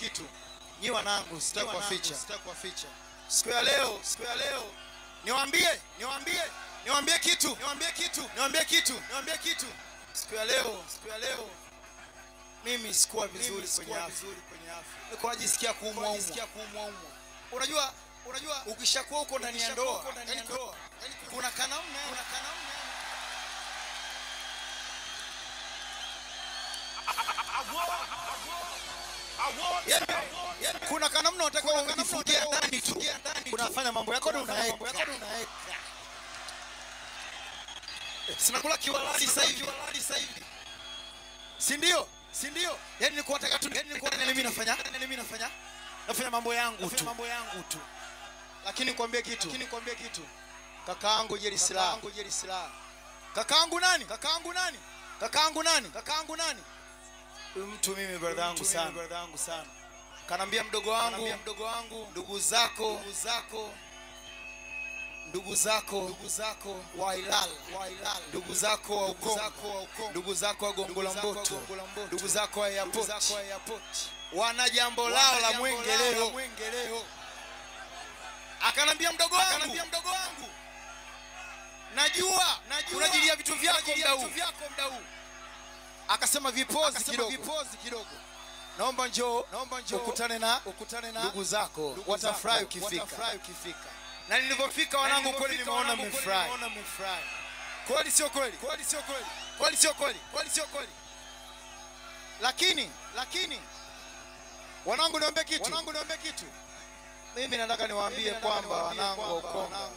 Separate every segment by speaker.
Speaker 1: kitu. Nyi wanangu, sitaki kuwaficha. Siku ya leo, niwaambie kitu. Siku ya leo mimi sikuwa vizuri kwenye afya. Nilikuwa najisikia kuumwa. Unajua ukishakuwa huko ndani ya ndoa, kuna kanamna. Kuna kanamna unataka ujifungie ndani tu. Unafanya mambo yako na unaweka. Sinakula kiwalali sasa hivi. Si ndio? Yaani nilikuwa nataka tu, mimi nafanya mambo yangu tu. Lakini nikwambie kitu. Kakaangu Jerry Silaa. Kakaangu nani? Mtu mimi brother yangu sana. Kanambia mdogo wangu, ndugu zako wa Ilala, ndugu zako wa Ukonga, ndugu zako wa Gongo la Mboto, ndugu zako wa Airport, wana jambo lao la mwenge leo. Akanambia mdogo wangu, najua unajilia vitu vyako muda huu. Akasema vipozi kidogo. Naomba njoo ukutane na ndugu zako, watafurahi ukifika. Na nilipofika wanangu kweli nimeona mmefurahi. Kweli sio kweli? Lakini wanangu niombe kitu. Mimi nataka niwaambie kwamba wanangu wa Ukonga,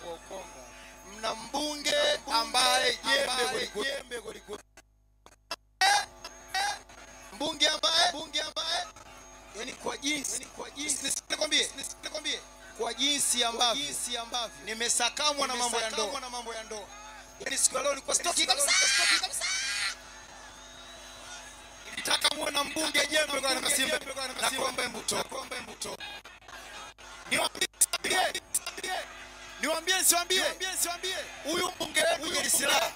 Speaker 1: mna mbunge ambaye jembe kweli. Mbunge ambaye yani kwa jinsi nikwambie kwa jinsi ambavyo nimesakamwa na mambo ya ndoa. Yani siku leo nilikuwa stoki kabisa. Nilitaka muone mbunge jembe kwa Kasimbe na kuomba mbuto. Niwaambie nisiwaambie huyu mbunge wetu Jerry Silaa,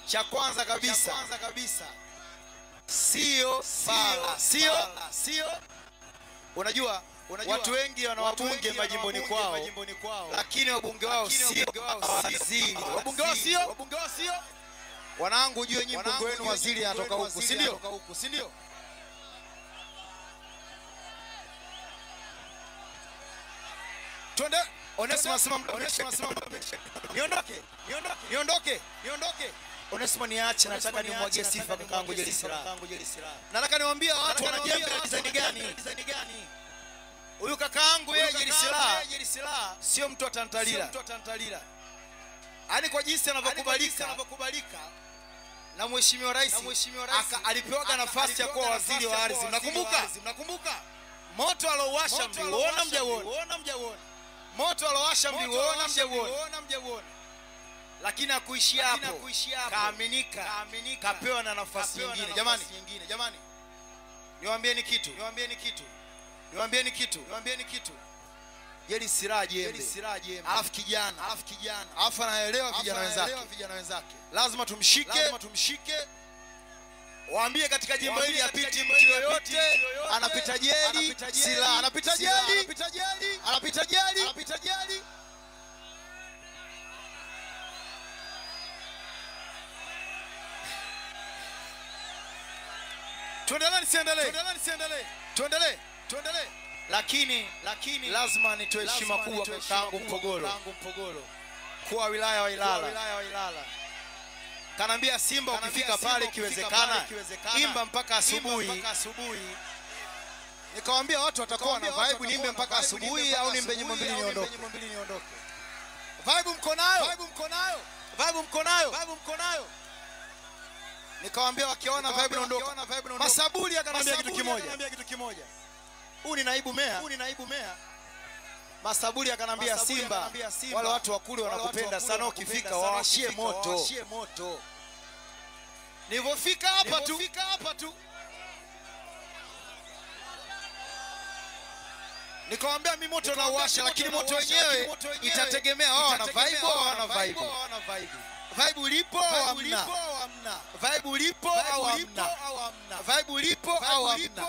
Speaker 1: cha kwanza kabisa sio fala, sio. Unajua watu wengi wana wabunge majimboni kwao, lakini wabunge wao sio waziri. Wabunge wao sio. Wanangu, ujue nyinyi mbunge wenu waziri anatoka huku, si ndio? Twende. Onesmo anasema niondoke. Onesmo niache, nataka nimwagie sifa kakaangu Jerry Silaa. Nataka niwaambie watu wanajenga design gani. Huyu kakaangu yeye Jerry Silaa sio mtu atantalila. Yaani kwa jinsi anavyokubalika na Mheshimiwa Rais, alipewa nafasi ya kuwa waziri wa ardhi. Mnakumbuka? Moto alowasha mliuona mjauona? Moto alowasha mliuona mjauona? Lakini hakuishia hapo. Kaaminika, kapewa na nafasi nyingine. Jamani, niwaambieni kitu. Jerry Silaa jembe. Alafu kijana. Alafu anaelewa vijana wenzake. Lazima tumshike. Waambie katika jimbo hili hapiti mtu yoyote, anapita Jerry Silaa, anapita Jerry. Tuendelee nisiendelee? Tuendelee. Lakini lazima nitoe heshima kubwa kwa kakaangu Mpogolo, kwa wilaya wa Ilala. Kanambia Simba ukifika pale ikiwezekana imba mpaka asubuhi. Nikamwambia watu watakuwa na vibe, niimbe mpaka asubuhi au niimbe nyimbo mbili niondoke? Vibe mko nayo? Nikamwambia wakiona vibe naondoka. Masaburi akanambia kitu kimoja. Huyu ni naibu meya. Masaburi akanambia Simba, wale watu wakule wanakupenda sana, ukifika wawashie moto. Nilipofika hapa tu nikamwambia mimi moto nauwasha, lakini moto wenyewe itategemea wao wana vibe au hawana vibe. Vibe lipo au hamna? Vibe lipo au hamna? Vibe lipo au hamna?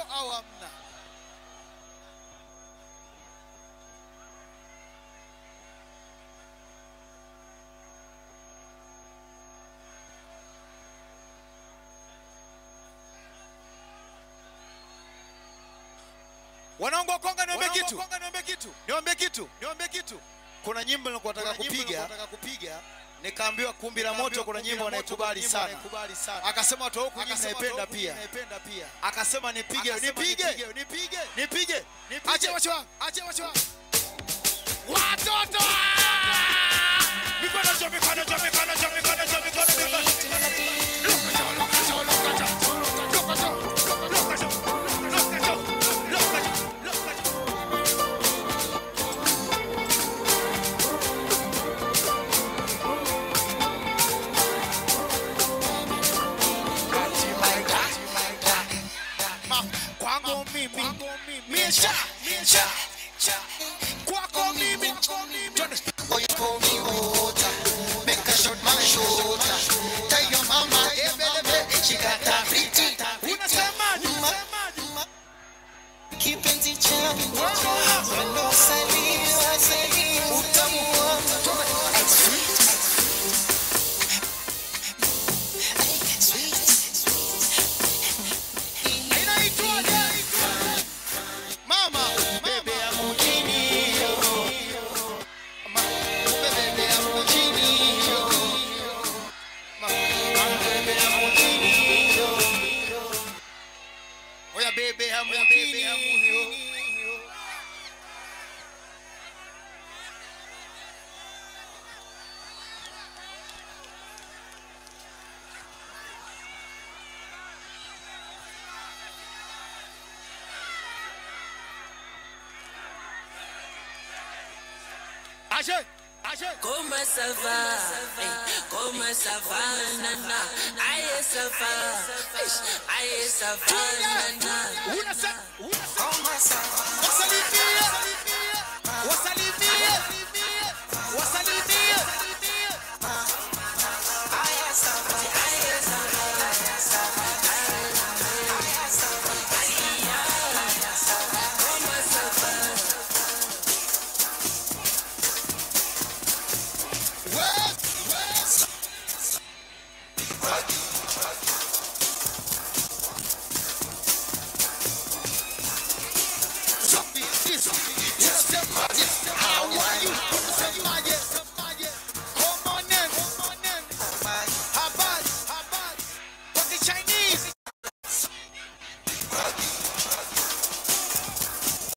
Speaker 1: Wanangu wa Konga, niombe kitu. Niombe kitu. Niombe kitu. Kuna nyimbo nilikuwa nataka kupiga. Nikaambiwa Kumbi la Moto kuna nyimbo wanaikubali sana. Akasema watu huku nyinyi mnaipenda pia. Akasema nipige, nipige, nipige, nipige. Acha wacha, acha wacha. Watoto! Mikono juu, mikono juu, mikono juu, mikono juu, mikono mikono. Loka juu, loka juu, loka juu, loka juu, loka juu, loka juu. Kwangu mimi, mie cha, mie cha, cha. Kwako mimi, twende.
Speaker 2: Oh, you pour me water, make a shot my shoulder. Tell your mama, hey, baby, she got a pretty.
Speaker 1: Unasemaje?
Speaker 2: Kipenzi changu, wendo saliwa, utamu wangu. Sweet, sweet, sweet.
Speaker 1: Inaitwaje? Mama,
Speaker 2: Bebe ya mujini, bebe ya mujini, bebe ya mujini.
Speaker 1: Oya bebe ya mujini. Aje, aje.
Speaker 3: Comment ça va? Hey, comment ça va, nana? Aïe, ça va. Aïe, ça va, nana.
Speaker 1: Unasema, unasema.